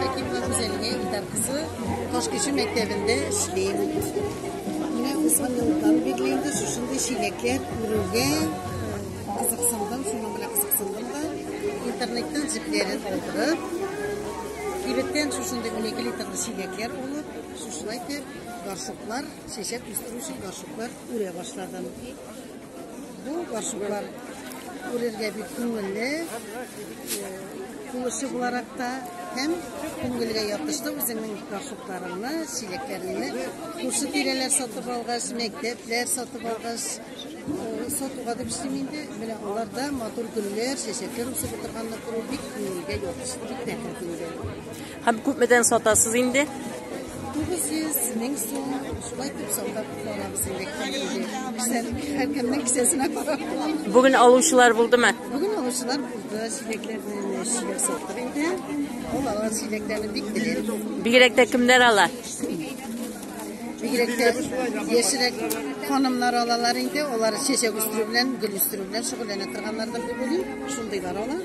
Хәкимова Гүзәлия Илдар кызы, Ташкичү мәктәбендә эшлим. Менә узган елдан бирле инде шушындый чиләкләр үрүгә кызыксындым, шуның белән кызыксындым да, интернеттан җепләрен алдырып, кибеттән шушындый 12 литрлы чиләкләр алып, шушылай итеп горшоклар, чәчәк үстерү өчен горшоклар үрә башладым. Бу горшоклар үрергә бик күңелле, кул эше буларак та һәм күңелгә ятышлы үзеңнең горшокларыңны, чиләкләреңне күрше тирәләр сатып алгач, мәктәпләр сатып алгач, сатуга дип эшлим инде. Менә аларда матур гөлләр, чәчәкләр үсеп утырганны күрү бик күңелгә ятышлы, бик рәхәт инде. Һәм күпмедән сатасыз инде? 900 мең сум шулай итеп сатып барабыз инде. Һәркемнең кесәсенә карап. Бүген алучылар булдымы? Бүген алучылар булды. Чиләкләрне чиләк саттык инде. Ул алган чиләкләрне бик теләп. Бигрәк тә кемнәр ала? Бигрәк тә яшьрәк ханымнар алалар инде. Алар чәчәк үстерү белән, гөл үстерү белән шөгыльләнә торганнардыр дип уйлыйм. Шундыйлар ала.